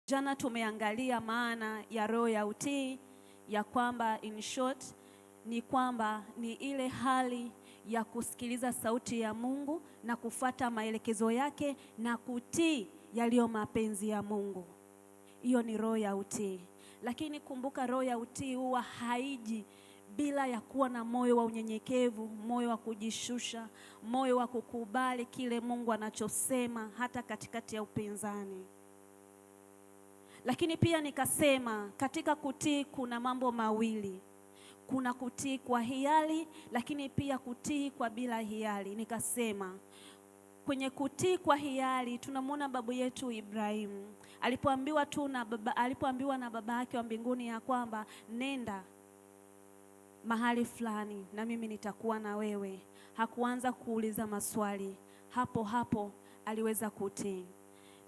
Jana tumeangalia maana ya roho ya utii, ya kwamba in short ni kwamba ni ile hali ya kusikiliza sauti ya Mungu na kufuata maelekezo yake na kutii yaliyo mapenzi ya Mungu. Hiyo ni roho ya utii. Lakini kumbuka, roho ya utii huwa haiji bila ya kuwa na moyo wa unyenyekevu, moyo wa kujishusha, moyo wa kukubali kile Mungu anachosema hata katikati ya upinzani. Lakini pia nikasema katika kutii kuna mambo mawili. Kuna kutii kwa hiari, lakini pia kutii kwa bila hiari. Nikasema kwenye kutii kwa hiari tunamwona babu yetu Ibrahimu alipoambiwa tu na baba, alipoambiwa na baba yake wa mbinguni ya kwamba nenda mahali fulani na mimi nitakuwa na wewe, hakuanza kuuliza maswali, hapo hapo aliweza kutii.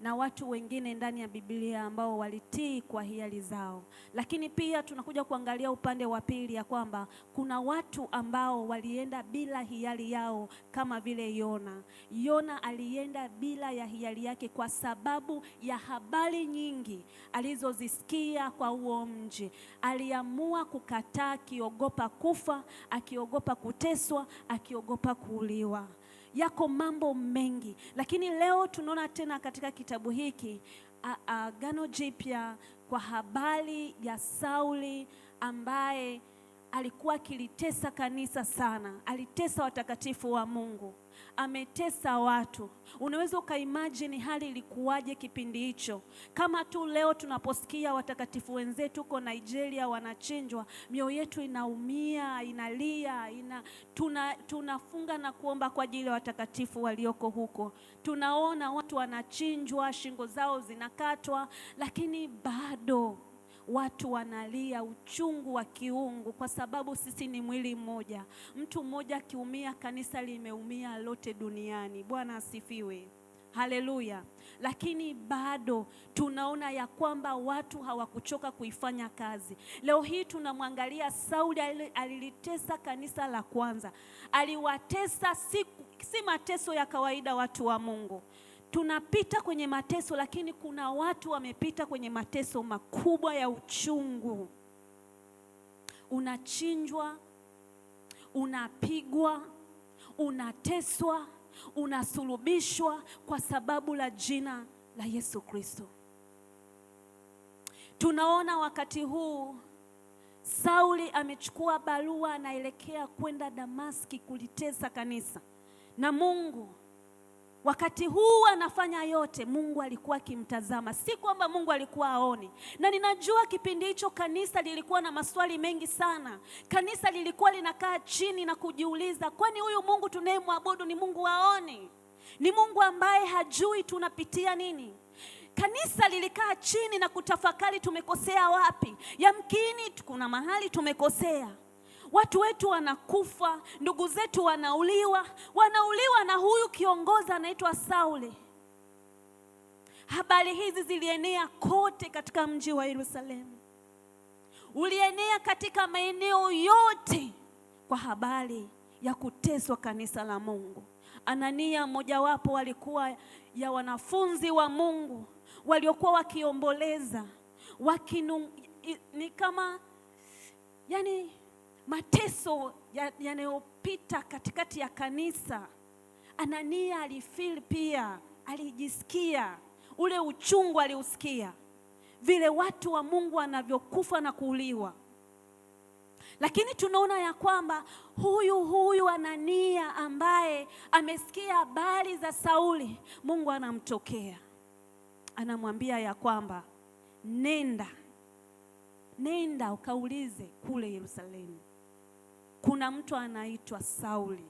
Na watu wengine ndani ya Biblia ambao walitii kwa hiari zao. Lakini pia tunakuja kuangalia upande wa pili ya kwamba kuna watu ambao walienda bila hiari yao kama vile Yona. Yona alienda bila ya hiari yake kwa sababu ya habari nyingi alizozisikia kwa huo mji. Aliamua kukataa, akiogopa kufa, akiogopa kuteswa, akiogopa kuuliwa. Yako mambo mengi, lakini leo tunaona tena katika kitabu hiki Agano Jipya kwa habari ya Sauli ambaye alikuwa akilitesa kanisa sana, alitesa watakatifu wa Mungu, ametesa watu. Unaweza ukaimagine hali ilikuwaje kipindi hicho? Kama tu leo tunaposikia watakatifu wenzetu huko Nigeria wanachinjwa, mioyo yetu inaumia, inalia, tunafunga na kuomba kwa ajili ya watakatifu walioko huko. Tunaona watu wanachinjwa, shingo zao zinakatwa, lakini bado watu wanalia uchungu wa kiungu kwa sababu sisi ni mwili mmoja. Mtu mmoja akiumia, kanisa limeumia lote duniani. Bwana asifiwe. Haleluya. Lakini bado tunaona ya kwamba watu hawakuchoka kuifanya kazi. Leo hii tunamwangalia Sauli alilitesa kanisa la kwanza. Aliwatesa, si mateso ya kawaida watu wa Mungu. Tunapita kwenye mateso, lakini kuna watu wamepita kwenye mateso makubwa ya uchungu. Unachinjwa, unapigwa, unateswa, unasulubishwa kwa sababu la jina la Yesu Kristo. Tunaona wakati huu Sauli amechukua barua, anaelekea kwenda Damaski kulitesa kanisa. Na Mungu wakati huu anafanya yote, Mungu alikuwa akimtazama. Si kwamba Mungu alikuwa aone. Na ninajua kipindi hicho kanisa lilikuwa na maswali mengi sana. Kanisa lilikuwa linakaa chini na kujiuliza, kwani huyu Mungu tunayemwabudu ni Mungu aone? Ni Mungu ambaye hajui tunapitia nini? Kanisa lilikaa chini na kutafakari, tumekosea wapi? Yamkini kuna mahali tumekosea. Watu wetu wanakufa, ndugu zetu wanauliwa, wanauliwa na huyu kiongozi anaitwa Sauli. Habari hizi zilienea kote katika mji wa Yerusalemu. Ulienea katika maeneo yote kwa habari ya kuteswa kanisa la Mungu. Anania mmojawapo walikuwa ya wanafunzi wa Mungu waliokuwa wakiomboleza, ni kama yani mateso yanayopita katikati ya kanisa. Anania alifeel pia, alijisikia ule uchungu, aliusikia vile watu wa Mungu wanavyokufa na kuuliwa. Lakini tunaona ya kwamba huyu Anania ambaye amesikia habari za Sauli, Mungu anamtokea, anamwambia ya kwamba nenda ukaulize kule Yerusalemu, kuna mtu anaitwa Sauli,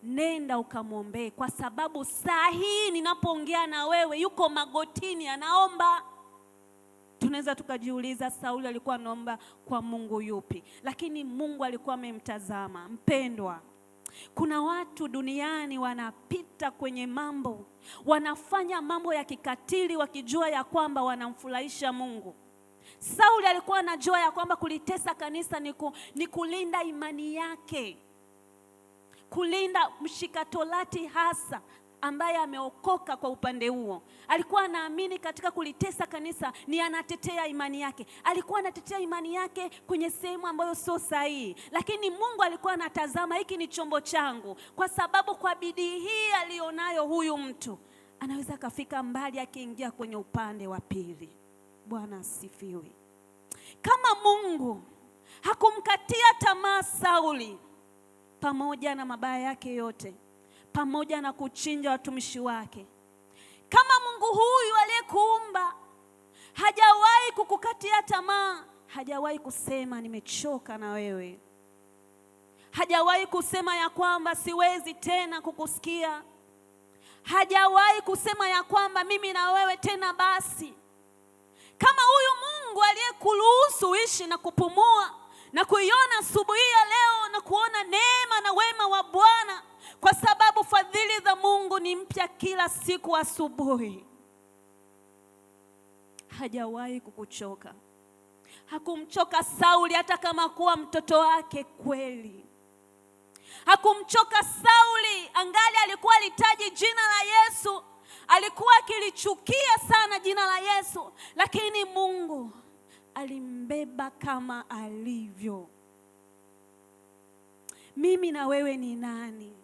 nenda ukamwombee, kwa sababu saa hii ninapoongea na wewe yuko magotini anaomba. Tunaweza tukajiuliza Sauli alikuwa anaomba kwa Mungu yupi? Lakini Mungu alikuwa amemtazama. Mpendwa, kuna watu duniani wanapita kwenye mambo, wanafanya mambo ya kikatili wakijua ya kwamba wanamfurahisha Mungu. Sauli alikuwa anajua ya kwamba kulitesa kanisa ni kulinda imani yake, kulinda mshika torati hasa ambaye ameokoka kwa upande huo. Alikuwa anaamini katika kulitesa kanisa ni anatetea imani yake. Alikuwa anatetea imani yake kwenye sehemu ambayo sio sahihi, lakini Mungu alikuwa anatazama, hiki ni chombo changu, kwa sababu kwa bidii hii alionayo huyu mtu anaweza akafika mbali akiingia kwenye upande wa pili. Bwana asifiwe. Kama Mungu hakumkatia tamaa Sauli pamoja na mabaya yake yote, pamoja na kuchinja watumishi wake, kama Mungu huyu aliyekuumba hajawahi kukukatia tamaa, hajawahi kusema nimechoka na wewe, hajawahi kusema ya kwamba siwezi tena kukusikia, hajawahi kusema ya kwamba mimi na wewe tena basi. Kama huyu Mungu aliyekuruhusu uishi na kupumua na kuiona asubuhi ya leo na kuona neema na wema wa Bwana, kwa sababu fadhili za Mungu ni mpya kila siku asubuhi, hajawahi kukuchoka. Hakumchoka Sauli hata kama kuwa mtoto wake kweli. Hakumchoka Sauli angali alikuwa alitaji jina la Yesu, alikuwa akilichukia sana jina la Yesu, lakini Mungu alimbeba kama alivyo. Mimi na wewe ni nani?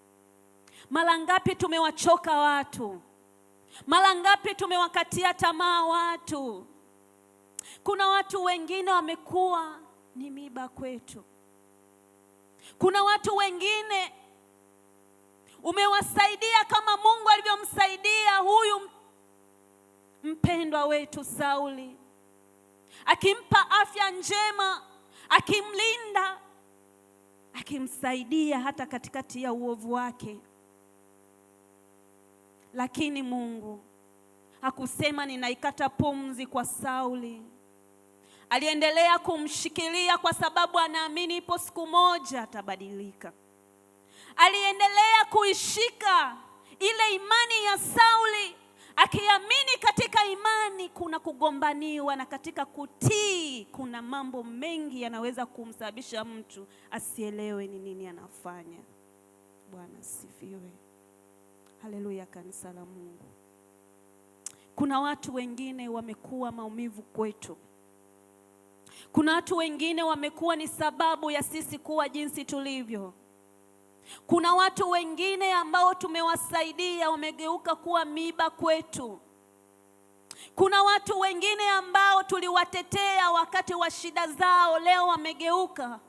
Mara ngapi tumewachoka watu? Mara ngapi tumewakatia tamaa watu? Kuna watu wengine wamekuwa ni miba kwetu. Kuna watu wengine umewasaidia kama Mungu alivyomsaidia huyu mpendwa wetu Sauli, akimpa afya njema, akimlinda, akimsaidia hata katikati ya uovu wake. Lakini Mungu hakusema ninaikata pumzi kwa Sauli. Aliendelea kumshikilia kwa sababu anaamini ipo siku moja atabadilika. Aliendelea kuishika ile imani ya Sauli, akiamini katika imani kuna kugombaniwa na katika kutii kuna mambo mengi yanaweza kumsababisha mtu asielewe ni nini anafanya. Bwana asifiwe. Haleluya, kanisa la Mungu. Kuna watu wengine wamekuwa maumivu kwetu. Kuna watu wengine wamekuwa ni sababu ya sisi kuwa jinsi tulivyo. Kuna watu wengine ambao tumewasaidia wamegeuka kuwa miba kwetu. Kuna watu wengine ambao tuliwatetea wakati wa shida zao, leo wamegeuka.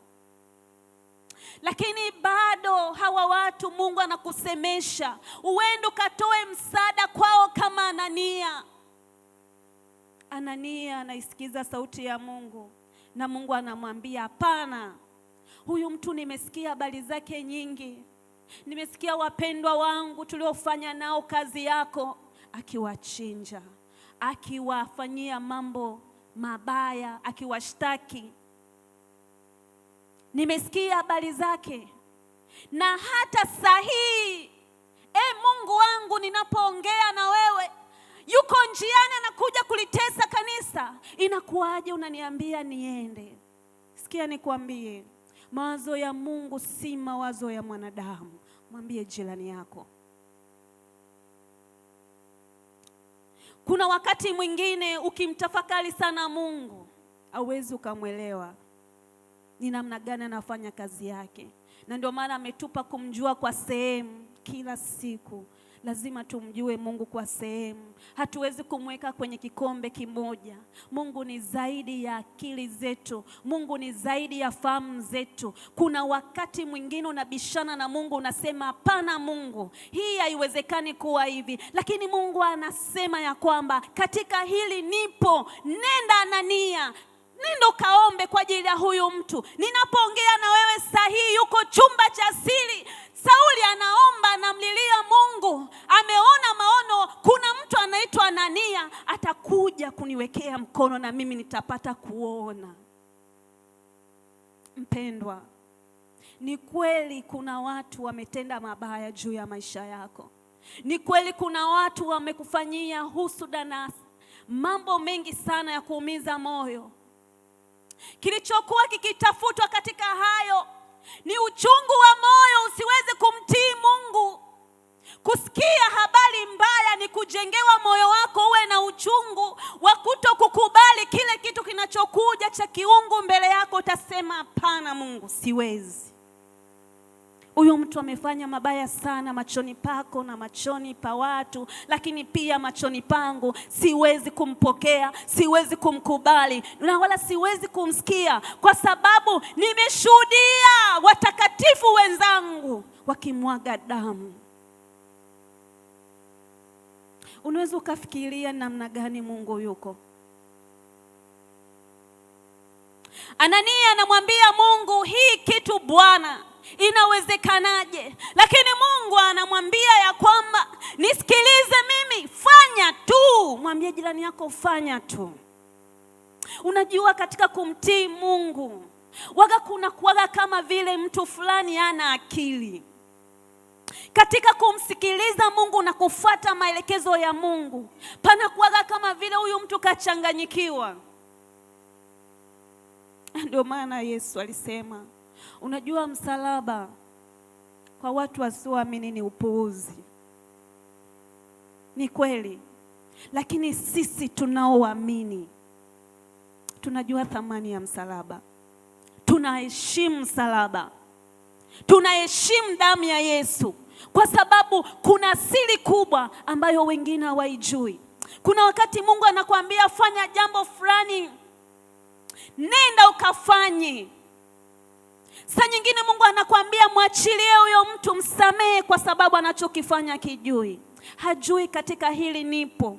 Lakini bado hawa watu Mungu anakusemesha, uende ukatoe msaada kwao kama Anania. Anania anaisikiza sauti ya Mungu na Mungu anamwambia hapana, huyu mtu nimesikia habari zake nyingi, nimesikia wapendwa wangu tuliofanya nao kazi yako, akiwachinja, akiwafanyia mambo mabaya, akiwashtaki. Nimesikia habari zake, na hata sahihi, Mungu wangu, ninapoongea na wewe, yuko njiani anakuja kulitesa kanisa, inakuwaje unaniambia niende? Sikia nikwambie, mawazo ya Mungu si mawazo ya mwanadamu. Mwambie jirani yako. Kuna wakati mwingine ukimtafakari sana Mungu hauwezi ukamwelewa ni namna gani anafanya kazi yake, na ndio maana ametupa kumjua kwa sehemu. Kila siku lazima tumjue Mungu kwa sehemu. Hatuwezi kumweka kwenye kikombe kimoja. Mungu ni zaidi ya akili zetu. Mungu ni zaidi ya fahamu zetu. Kuna wakati mwingine unabishana na Mungu, unasema hapana Mungu, hii haiwezekani kuwa hivi. Lakini Mungu anasema ya kwamba katika hili nipo. Nenda Anania, nenda ukaombe kwa ajili ya huyu mtu. Ninapoongea na wewe sahihi, yuko chumba cha siri. Sauli anaomba, anamlilia Mungu, ameona maono, kuna mtu anaitwa Anania atakuja kuniwekea mkono na mimi nitapata kuona. Mpendwa, ni kweli kuna watu wametenda mabaya juu ya maisha yako. Ni kweli kuna watu wamekufanyia husuda na mambo mengi sana ya kuumiza moyo. Kilichokuwa kikitafutwa katika hayo ni uchungu wa moyo usiweze kumtii Mungu. Kusikia habari mbaya ni kujengewa moyo wako uwe na uchungu wa kutokukubali kile kitu kinachokuja cha kiungu mbele yako. Utasema hapana, Mungu, siwezi. Huyu mtu amefanya mabaya sana machoni pako na machoni pa watu, lakini pia machoni pangu. Siwezi kumpokea, siwezi kumkubali na wala siwezi kumsikia, kwa sababu nimeshuhudia watakatifu wenzangu wakimwaga damu. Unaweza ukafikiria namna gani Mungu yuko. Anania anamwambia Mungu, hii kitu Bwana inawezekanaje? Lakini Mungu anamwambia ya kwamba nisikilize mimi, fanya tu. Mwambie jirani yako, fanya tu. Unajua, katika kumtii Mungu waga kuna kuwaga kama vile mtu fulani hana akili. Katika kumsikiliza Mungu na kufuata maelekezo ya Mungu panakuwaga kama vile huyu mtu kachanganyikiwa. Ndio maana Yesu alisema, unajua msalaba kwa watu wasioamini ni upuuzi. Ni kweli, lakini sisi tunaoamini tunajua thamani ya msalaba, tunaheshimu msalaba, tunaheshimu damu ya Yesu, kwa sababu kuna siri kubwa ambayo wengine hawaijui. Kuna wakati Mungu anakuambia fanya jambo fulani, nenda ukafanye. Saa nyingine Mungu anakuambia mwachilie huyo mtu, msamehe, kwa sababu anachokifanya kijui, hajui katika hili nipo.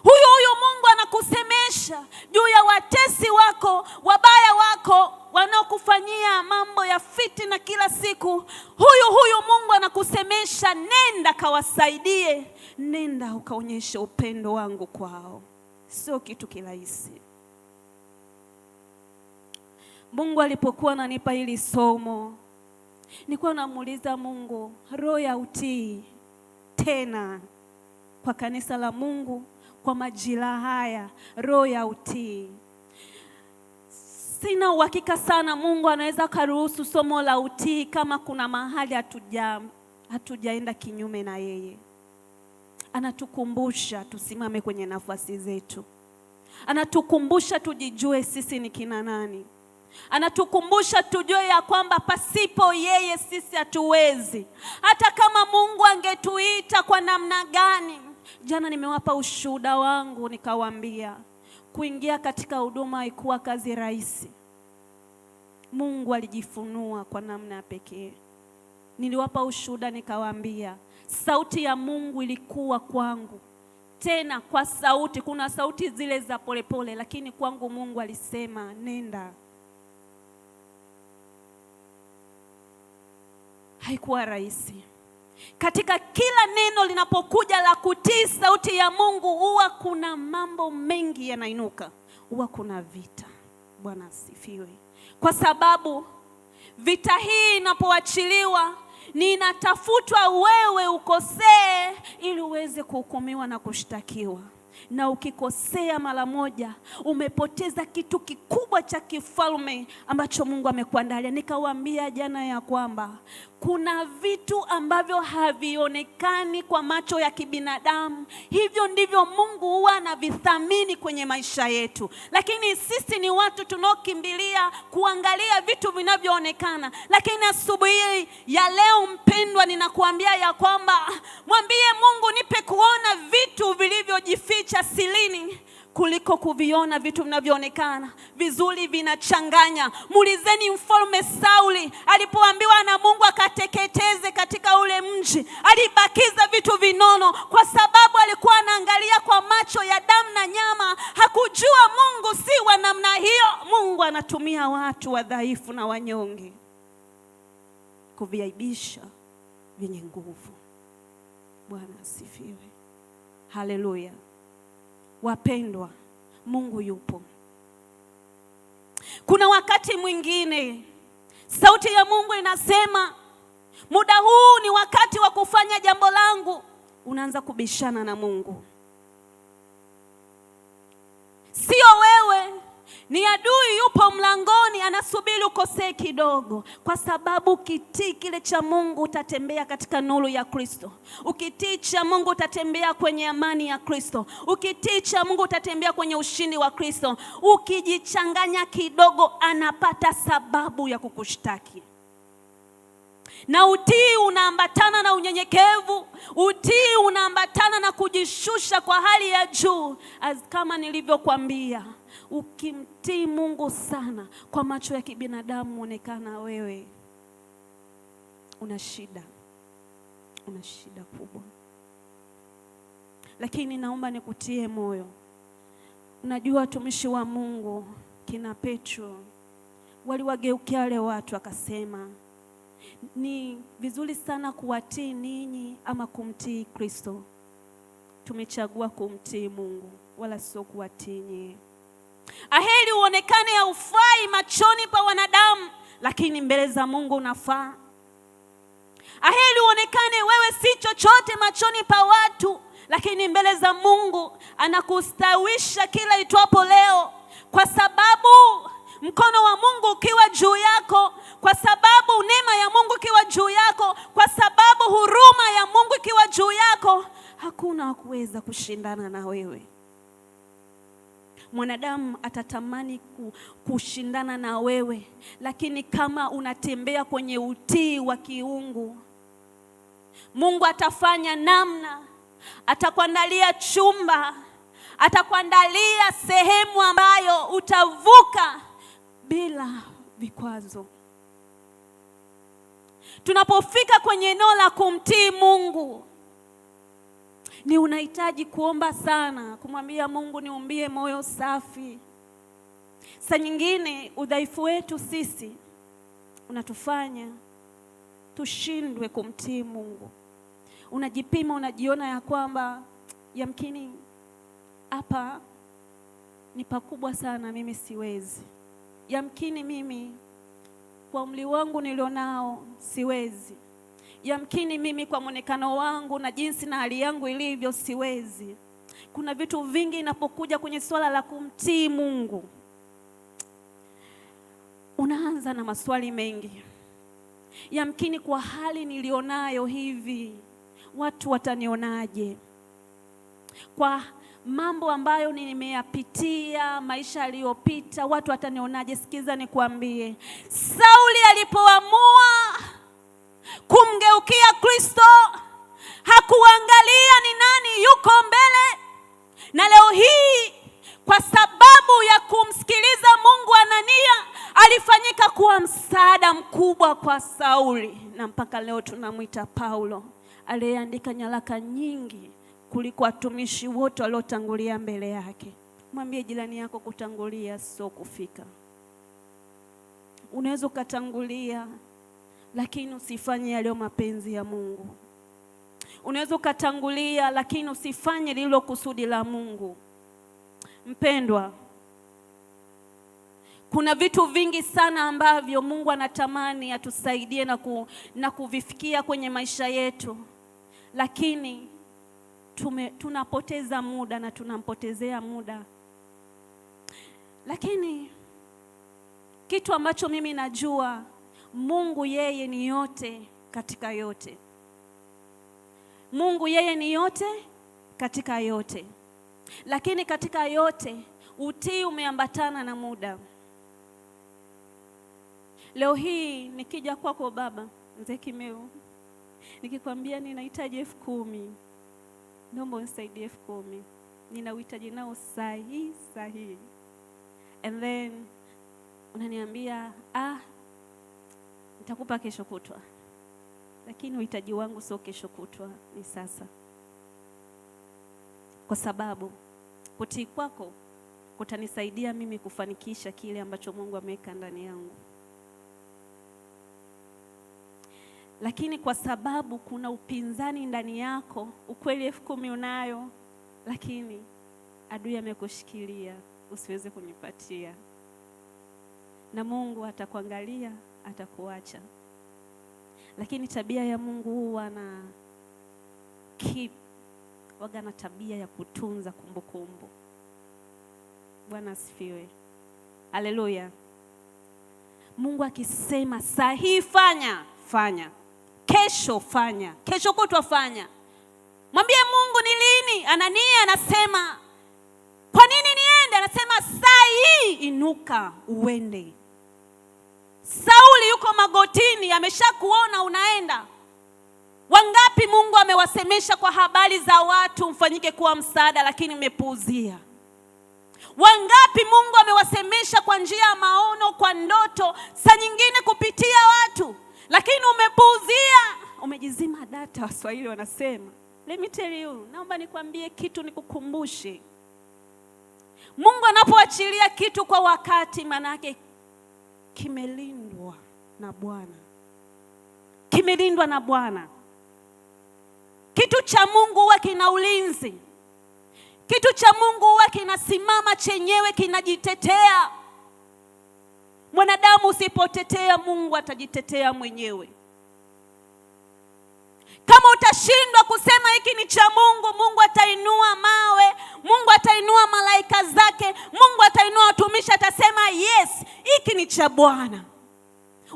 Huyu huyu Mungu anakusemesha juu ya watesi wako, wabaya wako, wanaokufanyia mambo ya fitina kila siku. Huyu huyu Mungu anakusemesha, nenda kawasaidie, nenda ukaonyeshe upendo wangu kwao. Sio kitu kirahisi. Mungu alipokuwa ananipa hili somo, nilikuwa namuuliza Mungu, roho ya utii tena kwa kanisa la Mungu kwa majira haya, roho ya utii. Sina uhakika sana Mungu anaweza karuhusu somo la utii kama kuna mahali hatujaenda kinyume na yeye. Anatukumbusha tusimame kwenye nafasi zetu. Anatukumbusha tujijue sisi ni kina nani. Anatukumbusha tujue ya kwamba pasipo yeye sisi hatuwezi. Hata kama Mungu angetuita kwa namna gani. Jana nimewapa ushuhuda wangu nikawaambia, kuingia katika huduma haikuwa kazi rahisi. Mungu alijifunua kwa namna ya pekee. Niliwapa ushuhuda nikawaambia, sauti ya Mungu ilikuwa kwangu. Tena kwa sauti, kuna sauti zile za polepole, lakini kwangu Mungu alisema nenda. Haikuwa rahisi. Katika kila neno linapokuja la kutii sauti ya Mungu, huwa kuna mambo mengi yanainuka, huwa kuna vita. Bwana asifiwe. Kwa sababu vita hii inapoachiliwa, ninatafutwa wewe ukosee ili uweze kuhukumiwa na kushtakiwa. Na ukikosea mara moja, umepoteza kitu kikubwa cha kifalme ambacho Mungu amekuandalia. Nikawaambia jana ya kwamba kuna vitu ambavyo havionekani kwa macho ya kibinadamu. Hivyo ndivyo Mungu huwa anavithamini kwenye maisha yetu. Lakini sisi ni watu tunaokimbilia kuangalia vitu vinavyoonekana. Lakini asubuhi ya leo mpendwa, ninakuambia ya kwamba mwambie Mungu, nipe kuona vitu vilivyojificha silini kuliko kuviona vitu vinavyoonekana. Vizuri vinachanganya. Muulizeni mfalme Sauli alipoambiwa na Mungu akateketeze katika ule mji, alibakiza vitu vinono kwa sababu alikuwa anaangalia kwa macho ya damu na nyama. Hakujua Mungu si wa namna hiyo. Mungu anatumia watu wadhaifu na wanyonge kuviaibisha vyenye nguvu. Bwana asifiwe. Haleluya. Wapendwa, Mungu yupo. Kuna wakati mwingine sauti ya Mungu inasema muda huu ni wakati wa kufanya jambo langu. Unaanza kubishana na Mungu. Sio wewe, ni adui. adui yupo mlangoni anasubiri ukosee kidogo, kwa sababu ukitii kile cha Mungu utatembea katika nuru ya Kristo. Ukitii cha Mungu utatembea kwenye amani ya Kristo. Ukitii cha Mungu utatembea kwenye ushindi wa Kristo. Ukijichanganya kidogo, anapata sababu ya kukushtaki. Na utii unaambatana na unyenyekevu. Utii unaambatana na kujishusha kwa hali ya juu. Kama nilivyokuambia, ukimtii Mungu sana, kwa macho ya kibinadamu onekana wewe una shida, una shida kubwa. Lakini naomba nikutie moyo. Unajua watumishi wa Mungu kina Petro waliwageukia wale watu akasema, ni vizuri sana kuwatii ninyi ama kumtii Kristo. Tumechagua kumtii Mungu wala sio kuwatii nyinyi. Aheri uonekane haufai machoni pa wanadamu, lakini mbele za Mungu unafaa. Aheri uonekane wewe si chochote machoni pa watu, lakini mbele za Mungu anakustawisha kila itwapo leo, kwa sababu mkono wa Mungu ukiwa juu yako, kwa sababu neema ya Mungu ikiwa juu yako, kwa sababu huruma ya Mungu ikiwa juu yako, hakuna wa kuweza kushindana na wewe. Mwanadamu atatamani kushindana na wewe, lakini kama unatembea kwenye utii wa kiungu, Mungu atafanya namna, atakuandalia chumba, atakuandalia sehemu ambayo utavuka bila vikwazo. Tunapofika kwenye eneo la kumtii Mungu, ni unahitaji kuomba sana, kumwambia Mungu niumbie moyo safi. Saa nyingine udhaifu wetu sisi unatufanya tushindwe kumtii Mungu. Unajipima, unajiona ya kwamba yamkini hapa ni pakubwa sana, mimi siwezi. Yamkini mimi kwa umri wangu nilionao siwezi. Yamkini mimi kwa mwonekano wangu na jinsi na hali yangu ilivyo siwezi. Kuna vitu vingi inapokuja kwenye swala la kumtii Mungu, unaanza na maswali mengi. Yamkini kwa hali nilionayo hivi, watu watanionaje? Kwa mambo ambayo nimeyapitia, maisha yaliyopita, watu watanionaje? Sikiza nikwambie, Sauli alipoamua kumgeukia Kristo, hakuangalia ni nani yuko mbele. Na leo hii kwa sababu ya kumsikiliza Mungu, Anania alifanyika kuwa msaada mkubwa kwa Sauli, na mpaka leo tunamwita Paulo, aliyeandika nyaraka nyingi kuliko watumishi wote waliotangulia mbele yake. Mwambie jirani yako, kutangulia sio kufika. Unaweza ukatangulia, lakini usifanye yaliyo mapenzi ya Mungu. Unaweza ukatangulia, lakini usifanye lililo kusudi la Mungu. Mpendwa, kuna vitu vingi sana ambavyo Mungu anatamani atusaidie na kuvifikia kwenye maisha yetu, lakini tunapoteza muda na tunampotezea muda. Lakini kitu ambacho mimi najua, Mungu yeye ni yote katika yote. Mungu yeye ni yote katika yote. Lakini katika yote utii umeambatana na muda. Leo hii nikija kwako baba Mzee Kimeu, nikikwambia ninahitaji 10,000, naomba unisaidie 10,000, nina uhitaji nao sahihi sahihi. And then unaniambia nitakupa kesho kutwa. Lakini uhitaji wangu sio kesho kutwa, ni sasa. Kwa sababu kutii kwako kutanisaidia mimi kufanikisha kile ambacho Mungu ameweka ndani yangu. Lakini kwa sababu kuna upinzani ndani yako, ukweli 10,000 unayo, lakini adui amekushikilia usiweze kunipatia. Na Mungu atakuangalia, atakuacha. Lakini tabia ya Mungu huwa na keep, waga na tabia ya kutunza kumbukumbu. Bwana asifiwe. Haleluya. Mungu akisema saa hii fanya, fanya. Kesho fanya, kesho kutwa fanya. Mwambie Mungu ni lini? Anania anasema kwa nini niende? Anasema saa hii inuka uende. Sauli yuko magotini, ameshakuona unaenda. Wangapi Mungu amewasemesha kwa habari za watu mfanyike kuwa msaada, lakini mmepuuzia. Wangapi Mungu amewasemesha kwa njia ya maono, kwa ndoto, saa nyingine kupitia watu, lakini umepuuzia, umejizima data. Waswahili wanasema. Let me tell you, naomba nikwambie kitu, nikukumbushe. Mungu anapoachilia kitu kwa wakati, manake kimelindwa na Bwana, kimelindwa na Bwana. Kitu cha Mungu huwa kina ulinzi. Kitu cha Mungu huwa kinasimama chenyewe, kinajitetea. Mwanadamu usipotetea, Mungu atajitetea mwenyewe. Kama utashindwa kusema hiki ni cha Mungu, Mungu atainua mawe, Mungu atainua malaika zake, Mungu atainua watumishi, atasema yes, hiki ni cha Bwana.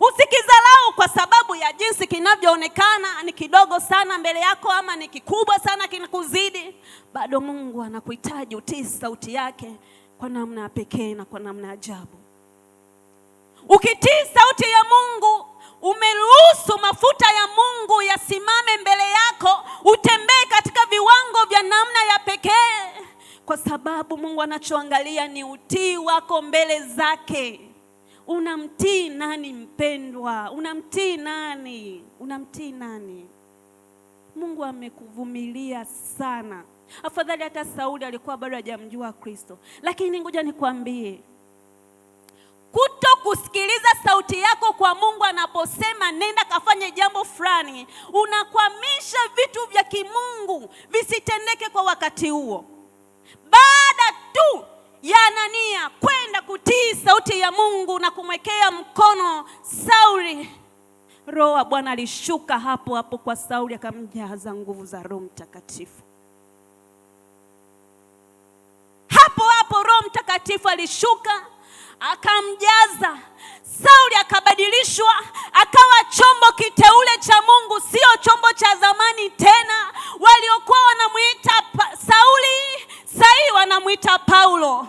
Usikidharau kwa sababu ya jinsi kinavyoonekana, ni kidogo sana mbele yako ama ni kikubwa sana kinakuzidi. Bado Mungu anakuhitaji utii sauti yake kwa namna ya pekee na kwa namna ya ajabu. Ukitii sauti ya Mungu, umeruhusu mafuta ya Mungu yasimame mbele yako, utembee katika viwango vya namna ya pekee, kwa sababu Mungu anachoangalia ni utii wako mbele zake. Unamtii nani mpendwa? Unamtii nani? Unamtii nani? Mungu amekuvumilia sana. Afadhali hata Sauli alikuwa bado hajamjua Kristo, lakini ngoja nikwambie, kuto kusikiliza sauti yako kwa Mungu anaposema nenda kafanye jambo fulani, unakwamisha vitu vya kimungu visitendeke kwa wakati huo. Baada tu ya Anania kwenda kutii sauti ya Mungu na kumwekea mkono Sauli, Roho wa Bwana alishuka hapo hapo kwa Sauli, akamjaza nguvu za Roho Mtakatifu. Hapo hapo Roho Mtakatifu alishuka akamjaza Sauli, akabadilishwa akawa chombo kiteule cha Mungu, sio chombo cha zamani tena. Waliokuwa wanamuita Sauli sasa wanamuita Paulo.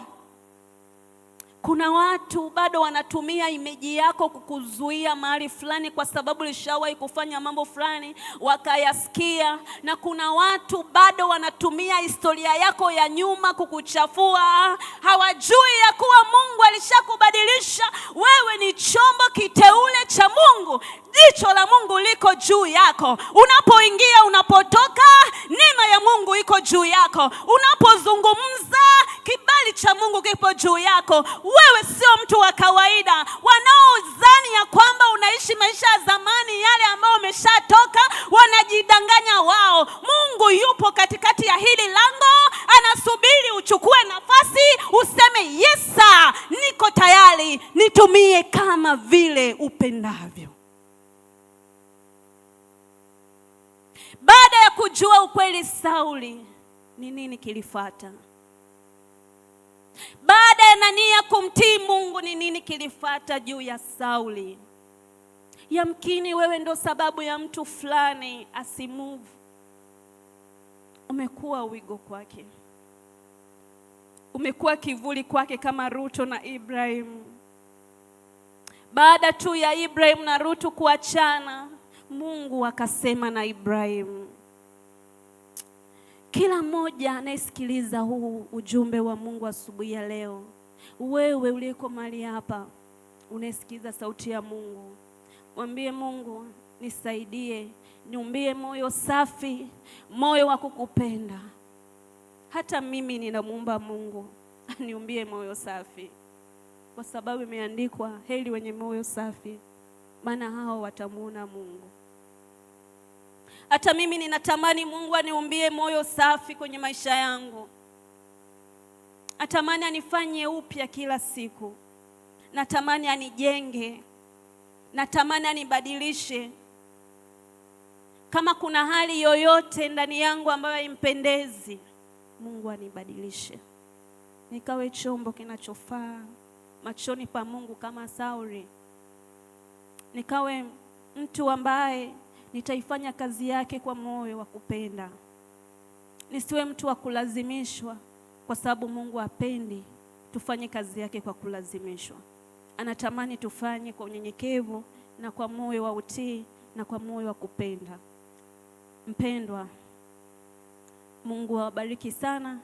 Kuna watu bado wanatumia imeji yako kukuzuia mahali fulani kwa sababu ulishawahi kufanya mambo fulani wakayasikia, na kuna watu bado wanatumia historia yako ya nyuma kukuchafua. Hawajui ya kuwa Mungu alishakubadilisha wewe, ni chombo kiteule cha Mungu. Jicho la Mungu liko juu yako. Unapoingia, unapotoka, neema ya Mungu iko juu yako. Unapozungumza, kibali cha Mungu kipo juu yako. Wewe sio mtu wa kawaida. Wanaodhani ya kwamba unaishi maisha ya zamani yale ambayo umeshatoka, wanajidanganya wao. Mungu yupo katikati ya hili lango, anasubiri uchukue nafasi, useme yes sir, niko tayari, nitumie kama vile upendavyo. Baada ya kujua ukweli Sauli, ni nini kilifuata? Baada ya Anania kumtii Mungu, ni nini kilifuata juu ya Sauli? Yamkini wewe ndo sababu ya mtu fulani asimove. Umekuwa wigo kwake, umekuwa kivuli kwake, kama Ruto na Ibrahim. Baada tu ya Ibrahim na Rutu kuachana, Mungu akasema na Ibrahim. Kila mmoja anayesikiliza huu ujumbe wa Mungu asubuhi ya leo, wewe uliyeko mahali hapa unayesikiliza sauti ya Mungu, mwambie Mungu, nisaidie, niumbie moyo safi, moyo wa kukupenda. Hata mimi ninamuomba Mungu aniumbie moyo safi, kwa sababu imeandikwa, heri wenye moyo safi, maana hao watamuona Mungu. Hata mimi ninatamani Mungu aniumbie moyo safi kwenye maisha yangu. Natamani anifanye upya kila siku. Natamani anijenge. Natamani anibadilishe. Kama kuna hali yoyote ndani yangu ambayo haimpendezi, Mungu anibadilishe, nikawe chombo kinachofaa, machoni pa Mungu kama Sauli, nikawe mtu ambaye nitaifanya kazi yake kwa moyo wa kupenda, nisiwe mtu wa kulazimishwa, kwa sababu Mungu hapendi tufanye kazi yake kwa kulazimishwa. Anatamani tufanye kwa unyenyekevu na kwa moyo wa utii na kwa moyo wa kupenda. Mpendwa, Mungu awabariki sana.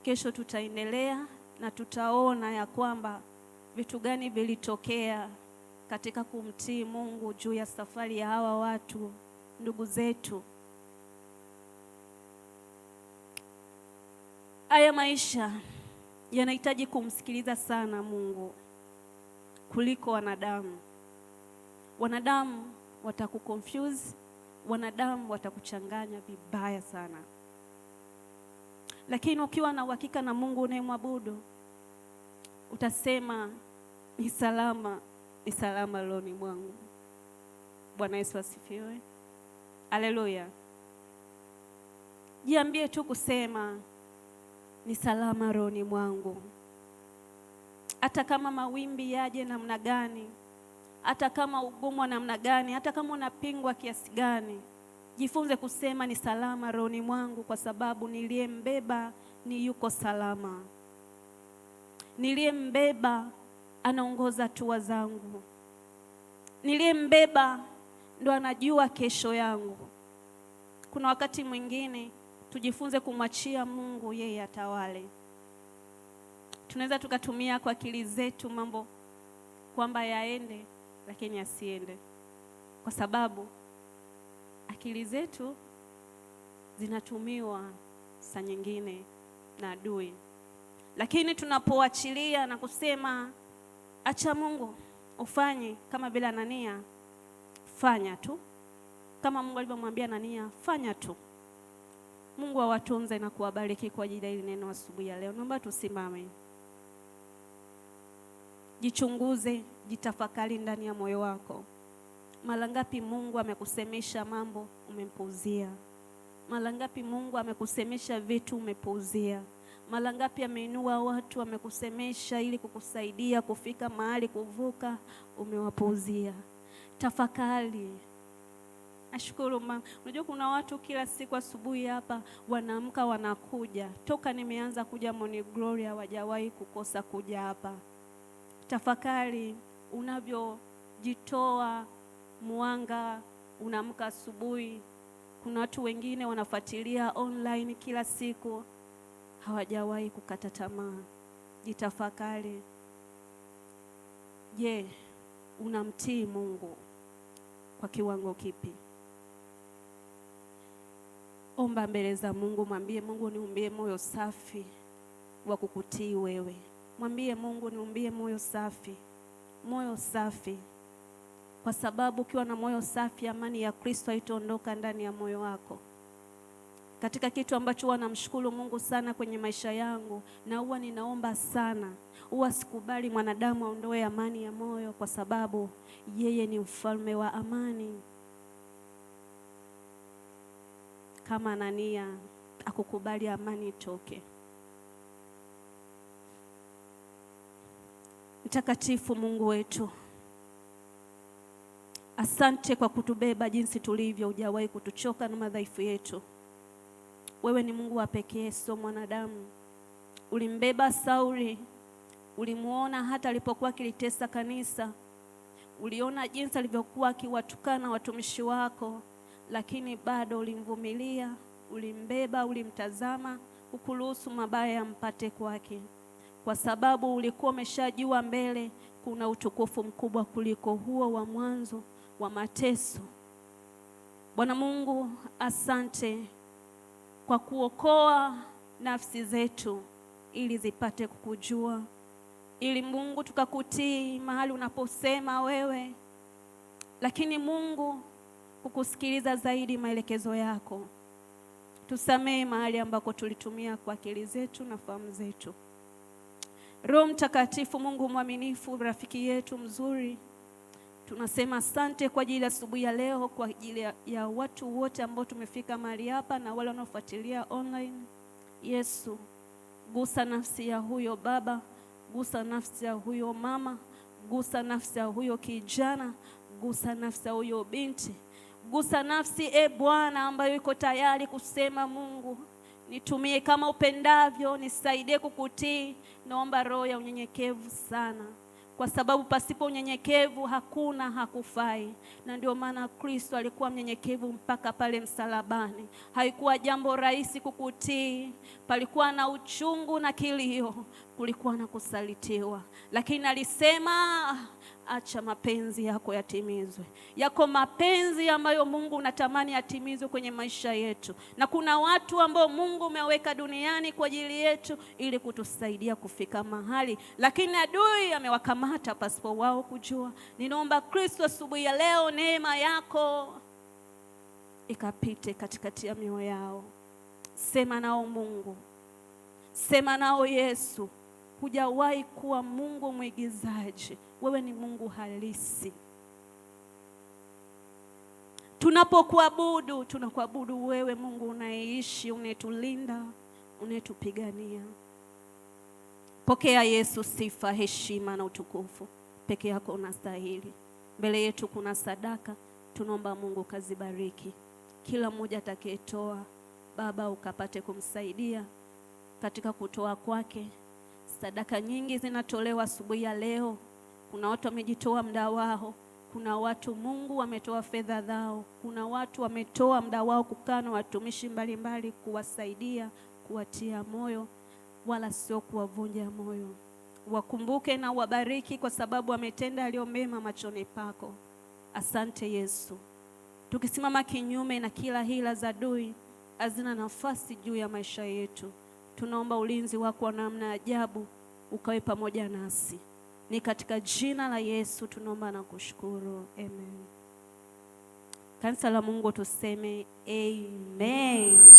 Kesho tutaendelea na tutaona ya kwamba vitu gani vilitokea katika kumtii Mungu juu ya safari ya hawa watu ndugu zetu. Haya maisha yanahitaji kumsikiliza sana Mungu kuliko wanadamu. Wanadamu watakuconfuse, wanadamu watakuchanganya vibaya sana. Lakini ukiwa na uhakika na Mungu unayemwabudu, utasema ni salama, ni salama rohoni mwangu. Bwana Yesu asifiwe. Haleluya. Jiambie tu kusema ni salama rohoni mwangu. Hata kama mawimbi yaje namna gani, hata kama ugumu wa namna gani, hata kama unapingwa kiasi gani, jifunze kusema ni salama rohoni mwangu, kwa sababu niliyembeba ni yuko salama. Niliyembeba anaongoza hatua zangu. Niliyembeba ndo anajua kesho yangu. Kuna wakati mwingine tujifunze kumwachia Mungu yeye atawale. Tunaweza tukatumia kwa akili zetu mambo kwamba yaende, lakini yasiende, kwa sababu akili zetu zinatumiwa saa nyingine na adui. Lakini tunapoachilia na kusema acha Mungu ufanye, kama vile Anania, fanya tu kama Mungu alivyomwambia Anania, fanya tu. Mungu awatunze na kuwabariki kwa ajili ya hili neno asubuhi ya leo. Naomba tusimame. Jichunguze, jitafakari ndani ya moyo wako. Mara ngapi Mungu amekusemesha mambo umempuuzia? Mara ngapi Mungu amekusemesha vitu umepuuzia? Mara ngapi ameinua watu amekusemesha ili kukusaidia kufika mahali kuvuka, umewapuuzia? Tafakari. Nashukuru mama. Unajua kuna watu kila siku asubuhi hapa wanaamka wanakuja. Toka nimeanza kuja Morning Glory hawajawahi kukosa kuja hapa. Tafakari unavyojitoa mwanga, unaamka asubuhi. Kuna watu wengine wanafuatilia online kila siku, hawajawahi kukata tamaa. Jitafakari. Je, unamtii Mungu kwa kiwango kipi? Omba mbele za Mungu, mwambie Mungu, niumbie moyo safi wa kukutii wewe. Mwambie Mungu, niumbie moyo safi, moyo safi. Kwa sababu ukiwa na moyo safi, amani ya Kristo haitaondoka ndani ya moyo wako. Katika kitu ambacho huwa namshukuru Mungu sana kwenye maisha yangu, na huwa ninaomba sana, huwa sikubali mwanadamu aondoe amani ya moyo, kwa sababu yeye ni mfalme wa amani. Kama Anania akukubali amani itoke. Mtakatifu Mungu wetu, asante kwa kutubeba jinsi tulivyo, hujawahi kutuchoka na madhaifu yetu. Wewe ni Mungu wa pekee, sio mwanadamu. Ulimbeba Sauli, ulimuona hata alipokuwa akilitesa kanisa, uliona jinsi alivyokuwa akiwatukana watumishi wako, lakini bado ulimvumilia, ulimbeba, ulimtazama, hukuruhusu mabaya yampate kwake, kwa sababu ulikuwa umeshajua mbele kuna utukufu mkubwa kuliko huo wa mwanzo wa mateso. Bwana Mungu, asante kwa kuokoa nafsi zetu ili zipate kukujua, ili Mungu tukakutii mahali unaposema wewe, lakini Mungu kukusikiliza zaidi maelekezo yako. Tusamehe mahali ambako tulitumia kwa akili zetu na fahamu zetu. Roho Mtakatifu, Mungu mwaminifu, rafiki yetu mzuri, tunasema asante kwa ajili ya asubuhi ya leo, kwa ajili ya watu wote ambao tumefika mahali hapa na wale wanaofuatilia online. Yesu, gusa nafsi ya huyo baba, Gusa nafsi ya huyo mama, gusa nafsi ya huyo kijana, gusa nafsi ya huyo binti, gusa nafsi e Bwana ambayo iko tayari kusema Mungu nitumie kama upendavyo, nisaidie kukutii. Naomba roho ya unyenyekevu sana, kwa sababu pasipo unyenyekevu hakuna hakufai. Na ndio maana Kristo alikuwa mnyenyekevu mpaka pale msalabani. Haikuwa jambo rahisi kukutii, palikuwa na uchungu na kilio, kulikuwa na kusalitiwa, lakini alisema acha mapenzi yako yatimizwe. Yako mapenzi ambayo Mungu unatamani yatimizwe kwenye maisha yetu, na kuna watu ambao Mungu umeweka duniani kwa ajili yetu ili kutusaidia kufika mahali, lakini adui amewakamata pasipo wao kujua. Ninaomba Kristo, asubuhi ya leo, neema yako ikapite katikati ya mioyo yao. Sema nao Mungu, sema nao Yesu. Hujawahi kuwa Mungu mwigizaji, wewe ni Mungu halisi. Tunapokuabudu tunakuabudu wewe Mungu unayeishi, unayetulinda, unayetupigania. Pokea Yesu sifa, heshima na utukufu. Peke yako unastahili. Mbele yetu kuna sadaka, tunaomba Mungu kazibariki kila mmoja atakayetoa. Baba, ukapate kumsaidia katika kutoa kwake. Sadaka nyingi zinatolewa asubuhi ya leo. Kuna watu wamejitoa muda wao, kuna watu Mungu wametoa fedha zao, kuna watu wametoa muda wao kukaa na watumishi mbalimbali kuwasaidia, kuwatia moyo, wala sio kuwavunja moyo. Wakumbuke na wabariki, kwa sababu wametenda yaliyo mema machoni pako. Asante Yesu. Tukisimama kinyume na kila hila za adui, hazina nafasi juu ya maisha yetu. Tunaomba ulinzi wako wa namna ajabu ukawe pamoja nasi. Ni katika jina la Yesu tunaomba na kushukuru, amen. Kanisa la Mungu tuseme amen.